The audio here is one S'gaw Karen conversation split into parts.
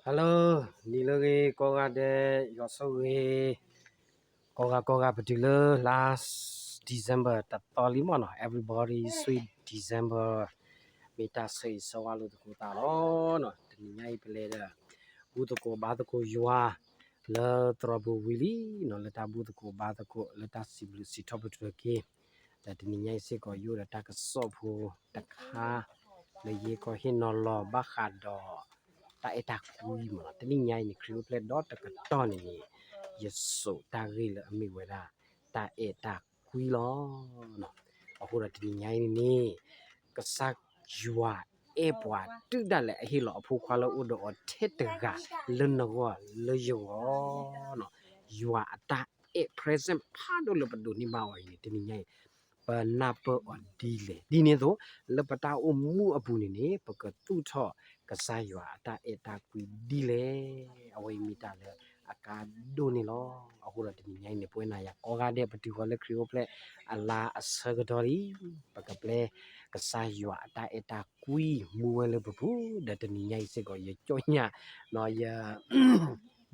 Hello, နံၤလၢအဂ့ၤ ကိးဂၤဒဲး ယွၤဆိၣ်ဂ့ၤ ကိးဂၤကိးဂၤ ပတုၤလၢလါ December တသီလံမ့ၢ်နီၤ, everybody sweet December, မ့ၢ်တၢ်ဆိၣ်ဂ့ၤဆိၣ်ဝါလိာ်သကိးသးလီၤ. တနံၤညါအံၤပလဲၤဒီး ဘူၣ်သကိးဘါသကိးယွၤ လၢသရိာ်ပူၤဝံၤလံနီၤ, လၢတၢ်ဘူၣ်သကိးဘါသကိး လၢတၢ်စံးဘျုးစံးထီၣ်ပတြၢၤက့ၤ ဒီးတနံၤညါအံၤစ့ၢ်ကီး ယအိၣ်ဒီးတၢ်ကစီၣ်ဖိတခါ လၢယဟ့ၣ်ခီဟ့ၣ်နီၤလီၤဘၣ်ဃးဒီး တၢ်အဲၣ်တၢ်ကွံမ့ၢ်နီၤ. တနံၤညါအံၤန့ၣ် ခရံာ်အိၣ်ဖျဲၣ်ဒီတကတီၢ်န့ၣ်န့ၣ် ယစိာ်တၢ်ဂ့ၢ်လၢအမ့ၢ်ဝဲဒၣ် တၢ်အဲၣ်တၢ်ကွံလီၤ. အဃိဒီးတနံၤညါအံၤန့ၣ်န့ၣ် ကစၢ်ယွၤအဲၣ်ပှၤတုၤဒၣ်လဲာ် အဟ့ၣ်လီၤအဖိခွါလၢအိၣ်ဒီးအီၤထဲတဂၤ လၢနဂီၢ်လၢယဂီၢ်နီၤ. ယွၤအတၢ်အဲၣ် present ဖးဒိၣ်လၢပဒိးန့ၢ်ဘၣ်အီၤအံၤန့ၣ် တနံၤညါအံၤ ပနၢ်ပၢၢ်အီၤဒ်လဲၣ်. ဒ်န့ၣ်အသိး လၢပတၢ်အိၣ်မူအပူၤန့ၣ်န့ၣ် ပကသူၣ်ထီၣ်ကစၢ်ယွၤအတၢ်အဲၣ်တၢ်ကွံဒ်လဲၣ်. အဝဲအံၤမ့ၢ်တၢ်လၢအကါဒိၣ်န့ၣ်လီၤ. အဃိဒီးတနံၤညါအံၤန့ၣ် ပဝဲနၤယၤကိးဂၤဒဲး ပတုၤဃီၤလၢခရံာ်အိၣ်ဖျဲၣ်အလါအဆၢကတီၢ်လံ ပကပျဲကစၢ်ယွၤအတၢ်အဲၣ်တၢ်ကွံမူဝဲလၢပပူၤ, ဒီးတနံၤညါအံၤစ့ၢ်ကီး ယကၠီၣ်ညါနီၤ ယ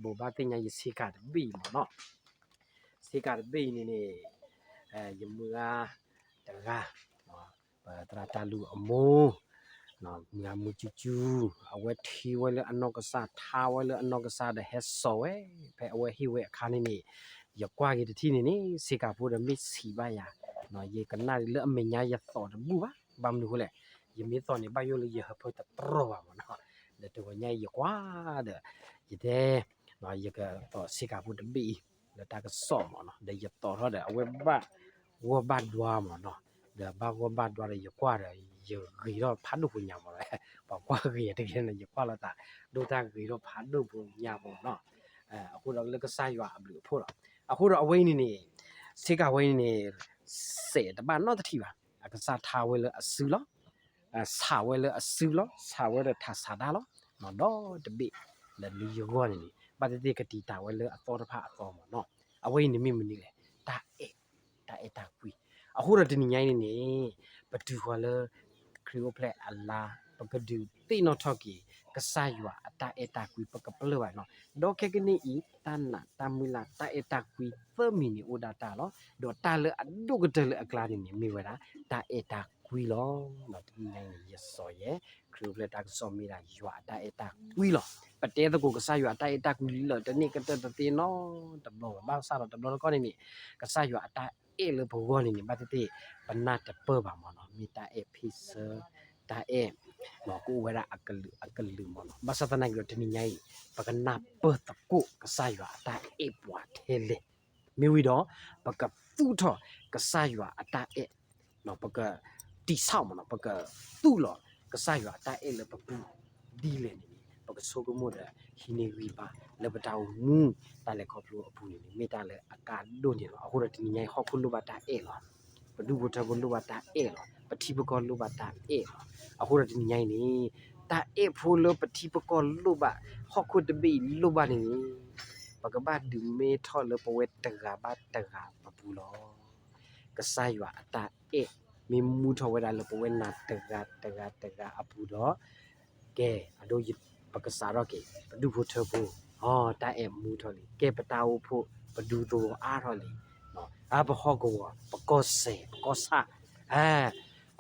ဘိးဘၣ်သ့ၣ်ညါယဆ့ကၤတဘ့ၣ်အံၤမ့ၢ်နီၤ. ဆ့ကၤတဘ့ၣ်အံၤန့ၣ်န့ၣ် ယမုၢ်ဂၤတဂၤ ပသရၣ်တၢ်လူၢ်အမိၢ် မုၢ်ဂၤမုၢ်ကၠူကၠူ အဝဲထံဝဲလၢအနီၢ်ကစၢ် ထါဝဲလၢအနီၢ်ကစၢ်ဒီးဟဲစိာ်ဝဲ ဖဲအဝဲဟ့ၣ်ဝဲအခါန့ၣ်န့ၣ် ယကွၢ်က့ၤတထံၣ်န့ၣ်န့ၣ် ဆ့ကၤဖိဒီးမ့ၢ်ဆံးဘၣ်ယၤ ယကနၣ်ဒ်လၢအမဲာ်ညါယသိးတဘူၣ်ဘၣ်. ဘၣ်မနုၤအဃိလဲၣ် ယမ့ၢ်သိးန့ၣ် ဘၣ်ယိၣ်လၢယဟၢဖၢတတြီၢ်ဘၣ်မ့ၢ်နီၤ. ဒီးတဂီၤညါအံၤယကွၢ်ဒီး ယတဲ ယကသိးဆ့ကၤဖိတဘ့ၣ်အံၤ လၢတၢ်ကစီၣ်မ့ၢ်နီၤ ဒီးယသိးထီၣ်ဒီး အဝဲဘၣ်ဂီၢ်ဘၣ်ဒွါမ့ၢ်နီၤ. ဒီးဘၣ်ဂီၢ်ဘၣ်ဒွါဒီးယကွၢ်ဒီး ယဂ့ၤထီၣ်ဖးဒိၣ်ဖိညါမ့ၢ်နီၤ. ပှၤကွၢ်ဂ့ၤတက့ၢ်န့ၣ် ယကွၢ်လိာ်သး ဒိၣ်တၢ်ဂ့ၤထီၣ်ဖးဒိၣ်ဖိညါမ့ၢ်နီၤ. အဃိဒီးလၢကစၢ်ယွၤအဘျုးအဖှိၣ်လီၤ. အဃိဒီးအဝဲအံၤန့ၣ်န့ၣ် ဆ့ကၤဝဲအံၤန့ၣ်န့ၣ် စဲးတဘၣ်နီတထံၣ်ဘၣ်. အကစၢ်ထါဝဲလၢအစုလီၤ ဆးဝဲလၢအစုလီၤ ဆးဝဲဒီးထးဆးတၢ်လီၤ. ဒီးတဘ့ၣ်လၢလံယဂီၢ်န့ၣ်န့ၣ် ဘၣ်သ့ၣ်သ့ၣ်ကတံာ်တာ်ဝဲလၢအသီတဖၣ်အသီမ့ၢ်နီၤ. အဝဲအံၤန့ၣ်မ့ၢ်မနုၤလဲၣ် တၢ်အဲၣ် တၢ်အဲၣ်တၢ်ကွံ. အဃိဒီးတနံၤညါအံၤန့ၣ်န့ၣ် ပတုၤဃီၤလၢ ခရံာ်အိၣ်ဖျဲၣ်အလါ ပကဒုးသ့ၣ်နီၣ်ထီၣ်က့ၤ ကစၢ်ယွၤအတၢ်အဲၣ်တၢ်ကွံ ပကပလၢၢ်ဘၣ်နီၤ. ဒီးခဲကနံၣ်အံၤ တၢ်နာ်တၢ်မုၢ်လၢ် တၢ်အဲၣ်တၢ်ကွံသၢမံၤန့ၣ်အိၣ်ဒၣ်တၢ်လီၤ. ဒီးတၢ်လၢအဒိၣ်ကတၢၢ်လၢအကျါန့ၣ်န့ၣ် မ့ၢ်ဝဲဒၣ် တၢ်အဲၣ်တၢ်ကွံလီၤ. တနံၤညါအံၤန့ၣ် ယစိာ်ယဲ ခရံာ်အိၣ်ဖျဲၣ်တၢ်ကစီၣ်မ့ၢ်ဒၣ်ယွၤအတၢ်အဲၣ်တၢ်ကွံလီၤ. ပတဲသကိးကစၢ်ယွၤအတၢ်အဲၣ်တၢ်ကွံလၢာ်တန့ၢ်ကတၢၢ်တသ့နီတဘျီဘၣ်. ဘၣ်ဆၣ်ဒီးတဘျီတခီၣ်န့ၣ်န့ၣ် ကစၢ်ယွၤအတၢ်အဲၣ်လၢပဂီၢ်န့ၣ်န့ၣ် ဘၣ်သ့ၣ်သ့ၣ် ပနၢ်တပၢၢ်ဘၣ်မ့ၢ်နီၤ. မ့ၢ်တၢ်အဲၣ်ဖ့ၣ်ဆၢ တၢ်အဲၣ် ကအိၣ်ဝဲဒၣ်အကလုာ်အကလုာ်မ့ၢ်နီၤ. ဘၣ်ဆၣ်သနာ်က့ဒီးတနံၤညါအံၤ ပကနၢ်ပၢၢ်သကိးကစၢ်ယွၤအတၢ်အဲၣ်ပှၤထဲလဲၣ်. မ့ၢ်ဝံၤဒီး ပကသူၣ်ထီၣ်ကစၢ်ယွၤအတၢ်အဲၣ် ပက တံာ်ဆၣ်မ့ၢ်နီၤ ပကသူၣ်လီၤကစၢ်ယွၤအတၢ်အဲၣ်လၢပပူၤဒ်လဲၣ်န့ၣ်န့ၣ် ပကဆိကမိၣ်ဒီးဟံးန့ၢ်ဂံၢ်ဘါလၢပတၢ်အိၣ်မူတၢ်လဲၤခီဖျိအပူၤန့ၣ်န့ၣ် မ့ၢ်တၢ်လၢအကါဒိၣ်န့ၣ်လီၤ. အဃိဒီးတနံၤညါအံၤ ဟီၣ်ခိၣ်လိၣ်ဘၣ်တၢ်အဲၣ်လီၤ. ပဒူၣ်ဖိထၢဖိလိၣ်ဘၣ်တၢ်အဲၣ်လီၤ. ပထံပကီၢ်လိၣ်ဘၣ်တၢ်အဲၣ်လီၤ. အဃိဒီးတနံၤညါအံၤန့ၣ် တၢ်အဲၣ်ဖိလၢပထံပကီၢ်လိၣ်ဘၣ် ဟီၣ်ခိၣ်တဘ့ၣ်အံၤလိၣ်ဘၣ်န့ၣ်န့ၣ် ပကဘၣ်ဒုးမဲထီၣ်လၢပဝဲတဂၤဘၣ်တဂၤအပူၤလီၤ. ကစၢ်ယွၤအတၢ်အဲၣ် မ့ၢ်မူထီၣ်ဝဲဒၣ်လၢပဝဲနၤတဂၤတဂၤတဂၤအပူၤဒီး ကဲ အဒိ ပကစးထီၣ်က့ၤ ပဒူၣ်ဖိထၢဖိ အတၢ်အဲၣ်မူထီၣ်လံ. ကဲ ပတၢ်အိၣ်ဖှိၣ် ပဒူသဝီအါထီၣ်လံ. အပဟီၣ်ကဝီၤ ပကီၢ်စဲၣ် ပကီၢ်ဆၣ်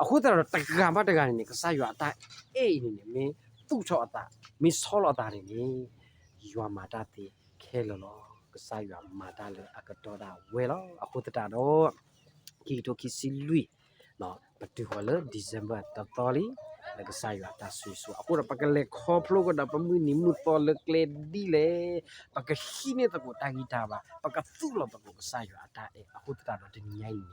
အဃိသတးဒီး တဂၤဘၣ်တဂၤန့ၣ်န့ၣ် ကစၢ်ယွၤအတၢ်အဲၣ်အံၤန့ၣ်န့ၣ် မ့ၢ်သူၣ်ထီၣ်အသး မ့ၢ်ဆီလီၤအသးန့ၣ်န့ၣ် ယွၤမၤတၢ်သ့ခဲလၢာ်လီၤ. ကစၢ်ယွၤမၤတၢ်လၢအကတီၢ်ဒၣ်ဝဲလီၤ. အဃိသတးဒီး ခံကထိခံဆံလွံၢ် ပတုၤဃီၤလၢ December တသီလံ လၢကစၢ်ယွၤအတၢ်ဆိၣ်ဂ့ၤဆိၣ်ဝါ အဃိဒီး ပကလဲၤခီဖျိကဒီး ပမုၢ်နံၤမုၢ်သီလၢကျဲဒ်လဲၣ်, ပကဟံးန့ၢ်သကိးတၢ်ဂံၢ်တၢ်ဘါ, ပကသူၣ်လီၤသကိးကစၢ်ယွၤအတၢ်အဲၣ် အဃိသတးဒီး တနံၤညါအံၤန့ၣ်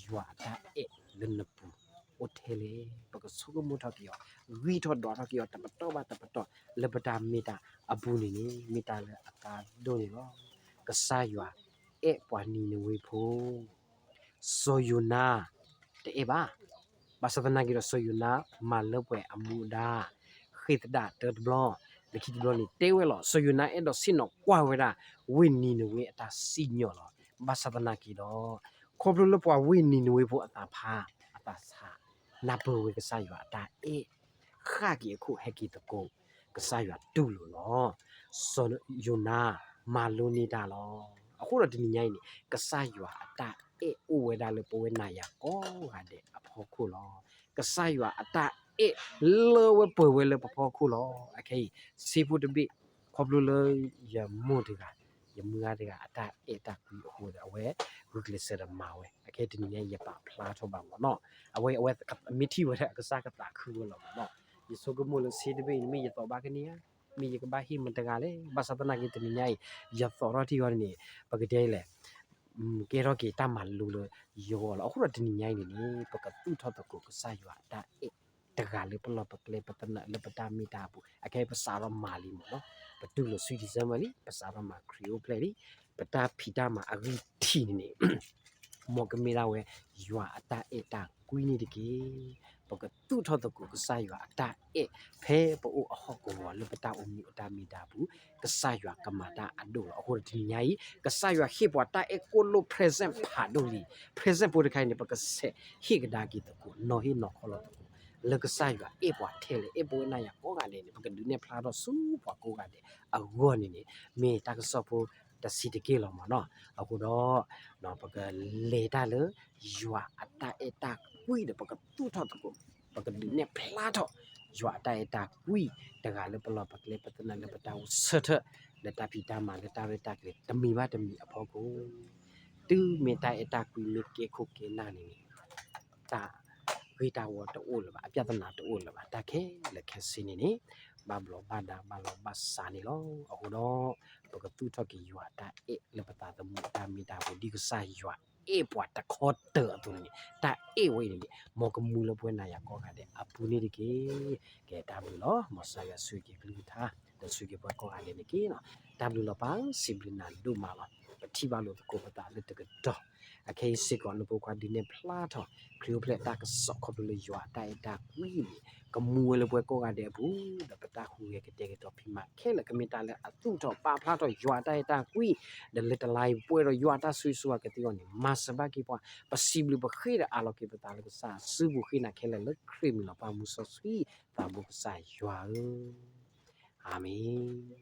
ယွၤအတၢ်အဲၣ်လၢနပူၤအိၣ်ထဲလဲၣ်. ပကဆိကမိၣ်ထီၣ်က့ၤအီၤ, ဂံၢ်ထီၣ်ဒွးထီၣ်က့ၤအီၤ တပတီၢ်ဘၣ်တပတီၢ် လၢပတၢ်မ့ၢ်တၢ်အပူၤန့ၣ်န့ၣ် မ့ၢ်တၢ်လၢအကါဒိၣ်န့ၣ်လီၤ. ကစၢ်ယွၤအဲၣ်ပှၤနံၤနဝ့ဖိ စီၤယိၤနါ တအဲၣ်ဘၣ်. ဘၣ်ဆၣ်သနာ်က့ဒီး စီၤယိၤနါမၤလၢပှဲၤအမူအဒါ ဃ့ၢ်သဒၣ်တၢတဘျီ, လၢခံတဘျီန့ၣ် တဲဝဲလီၤ. စီၤယိၤနါအဲၣ်ဒိးဆ့ၣ်နီၤကွၢ်ဝဲဒၣ် ဝ့ၢ်နံၤနဝ့အတၢ်စံၣ်ညီၣ်လီၤ. ဘၣ်ဆၣ်သနာ်က့ဒီး ခီဖျိလၢပှၤဝ့ၢ်နံၤနဝ့ဖိအသးဖး အသးဆး နၢ်ပၢၢ်ဝဲကစၢ်ယွၤအတၢ်အဲၣ် ဃၣ်က့ၤအခိၣ်ဟဲက့ၤသကိး ကစၢ်ယွၤတူၢ်လိာ်လီၤ. စီၤယိၤနါမၤလိန့ၢ်တၢ်လီၤ. အဃိဒီးတနံၤညါအံၤန့ၣ် ကစၢ်ယွၤအတၢ်အဲၣ်အိၣ်ဝဲဒၣ်လၢပဝဲနၤယၤကိးဂၤဒဲးအဖီခိၣ်လီၤ. ကစၢ်ယွၤအတၢ်အဲၣ်လၢဝဲပှဲၤဝဲလၢပဖီခိၣ်လီၤ. အခဲအံၤ ဆံးဖိတဘ့ၣ် ခီဖျိလၢယမိၢ်တဂၤ ယမုၢ်ဂၤတဂၤ အတၢ်အဲၣ်တၢ်ကွံအဃိဒီး အဝဲဂုာ်ကျဲးစၢးဒီးမၤဝဲ အခဲတနံၤညါအံၤ ယပာ်ဖျါထီၣ်ဘၣ်မ့ၢ်နီၤ. အဝဲ အဝဲမ့ၢ်ထံၣ်ဝဲဒၣ်အကစၢ်ကသးခုဝဲလီၤမ့ၢ်နီၤ. ယဆိကမိၣ်လၢဆံးတဘ့ၣ်အံၤ မ့ၢ်ယသိးဘၣ်ကန့ၢ်ဧါ, မ့ၢ်ယကဘၣ်ဟ့ၣ်မတၤတဂၤလဲၣ်. ဘၣ်ဆၣ်သနာ်က့တနံၤညါအံၤ ယသိးထီၣ်ထံအီၤန့ၣ် ပကတဲလဲၣ် ကဲထီၣ်က့ၤတၢ်မၤလိလၢယဂီၢ်လီၤ. အဃိဒီးတနံၤညါအံၤန့ၣ်န့ၣ် ပကသူၣ်ထီၣ်သကိးကစၢ်ယွၤအတၢ်အဲၣ် တဂၤလၢပလီၢ်ပကျဲ ပသနၢၣ်လၢပတၢ်မ့ၢ်တၢ်တီအပူၤ အခဲအံၤပစးထီၣ်မၤလံမ့ၢ်နီၤ. ပတူၢ်လိာ် Sweet December လံ, ပစးထီၣ်မၤခရံာ်အိၣ်ဖျဲၣ်လံ, ပတၢ်ဖံးတၢ်မၤအဂံၢ်ထံးန့ၣ်န့ၣ် မ်ကမ့ၢ်ဒၣ်ဝဲ ယွၤအတၢ်အဲၣ်တၢ်ကွံန့ၣ်တက့ၢ်. ပကသူၣ်ထီၣ်သကိးကစၢ်ယွၤအတၢ်အဲၣ် ဖဲပအိၣ်အဟီၣ်ကဝီၤလၢပတၢ်အိၣ်မူအတၢ်မ့ၢ်တၢ်တီအပူၤ ကစၢ်ယွၤကမၤတၢ်အဒိၣ်လီၤ. အဃိဒီးတနံၤညါအံၤ ကစၢ်ယွၤဟ့ၣ်ပှၤတၢ်အဲၣ်ကိၣ်လိၣ် present ဖးဒိၣ်လံ. Present ဖိတခါအံၤန့ၣ် ပကဆဲးဟ့ၣ်ကဒါက့ၤသကိး နီၤဟ့ၣ်နီၤခီလီၤသကိး လၢကစၢ်ယွၤအဲၣ်ပှၤထဲလဲၣ်, အဲၣ်ပဝဲနၤယၤကိးဂၤဒဲးန့ၣ် ပကဒုးနဲၣ်ဖျါထီၣ်ဆူပှၤကိးဂၤဒဲးအဂီၢ်န့ၣ်န့ၣ် မ့ၢ်တၢ်ကစီၣ်ဖိတဆံးတက့ၢ်လီၤမ့ၢ်နီၤ. အဃိဒီး ပကလဲၤတၢ်လၢ ယွၤအတၢ်အဲၣ်တၢ်ကွံဒီး ပကသူၣ်ထီၣ်သကိး ပကဒုးနဲၣ်ဖျါထီၣ် ယွၤအတၢ်အဲၣ်တၢ်ကွံ တဂၤလၢပလီၢ်ပကျဲ ပသနၢၣ်လၢပတၢ်အိၣ်ဆၢထၢၣ် လၢတၢ်ဖံးတၢ်မၤ လၢတၢ်ရဲၣ်တၢ်ကျဲၤ တမံၤဘၣ်တမံၤအဖီခိၣ် တုၤမ့ၢ်တၢ်အဲၣ်တၢ်ကွံမ့ၢ်ကဲခိၣ်ကဲနၢ်န့ၣ်န့ၣ် တၢ်ဂ့ၢ်တၢ်ဝီတအိၣ်လၢၤဘၣ်, အပြဿနာတအိၣ်လၢၤဘၣ်, တၢ်ခဲလၢာ်ခဲဆ့န့ၣ်န့ၣ် ဘၣ်ဘျီးဘၣ်ဒါဘၣ်လီၤဘၣ်စးန့ၣ်လီၤ. အဃိဒီး ပကသူၣ်ထီၣ်က့ၤယွၤအတၢ်အဲၣ်လၢပသးသမူအတၢ်မ့ၢ်တၢ်တီ ဒ်ကစၢ်ယွၤအဲၣ်ပှၤတခီတၢၤအသိးန့ၣ်န့ၣ် တၢ်အဲၣ်ဝဲအံၤန့ၣ်န့ၣ် မ်ကမူလၢပဝဲနၤယၤကိးဂၤဒဲးအပူၤန့ၣ်တက့ၢ်. ကဲတၢ်ဘျုးလီၤ. မ်ကစၢ်ယွၤဆိၣ်ဂ့ၤက့ၤကလုၢ်ကထါ ဒီးဆိၣ်ဂ့ၤက့ၤပှၤကိးဂၤဒဲးန့ၣ်တက့ၢ်. တၢ်ဘျုးလီၤပၢ်, စံးဘျုးနၤဒိၣ်မးလီၤ. ပထံၣ်ဘၣ်လိာ်သကိးပသးလၢတကတီၢ် အခဲအံၤစ့ၢ်ကီး နဖိခွါဒုးနဲၣ်ဖျါထီၣ် ခရံာ်အိၣ်ဖျဲၣ်အတၢ်ကစီၣ်ခီဖျိလၢယွၤအတၢ်အဲၣ်တၢ်ကွံန့ၣ် ကမူဝဲလၢပဝဲကိးဂၤဒဲးအပူၤ ဒီးပတၢ်ဟူးဂဲၤကတဲာ်ကတီၤဖံးမၤခဲလၢာ် ကမ့ၢ်တၢ်လၢအသူၣ်ထီၣ်ပာ်ဖျါထီၣ်ယွၤအတၢ်အဲၣ်တၢ်ကွံ ဒီးလၢတလါအံၤပှဲၤဒီးယွၤအတၢ်ဆိၣ်ဂ့ၤဆိၣ်ဝါကသ့အဂီၢ်န့ၣ် မၤစၢၤဘၣ်က့ၤပှၤ ပစံးဘျုးပဃ့ဒီးအးလီၤက့ၤပသးလၢကစၢ်အစုပူၤ ဃ့နၤခဲလၢာ်လၢခရံာ်မံၤလီၤ ပၢ်မူစီဆှံသးဘိကစၢ်ယွၤဧၢ အၤမ့ၣ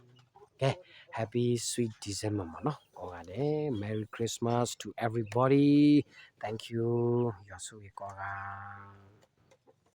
်. ကဲ Happy Sweet December မ့ၢ်နီၤ ကိးဂၤဒဲး Merry Christmas to everybody. Thank you. ယွၤဆိၣ်ဂ့ၤကိးဂၤ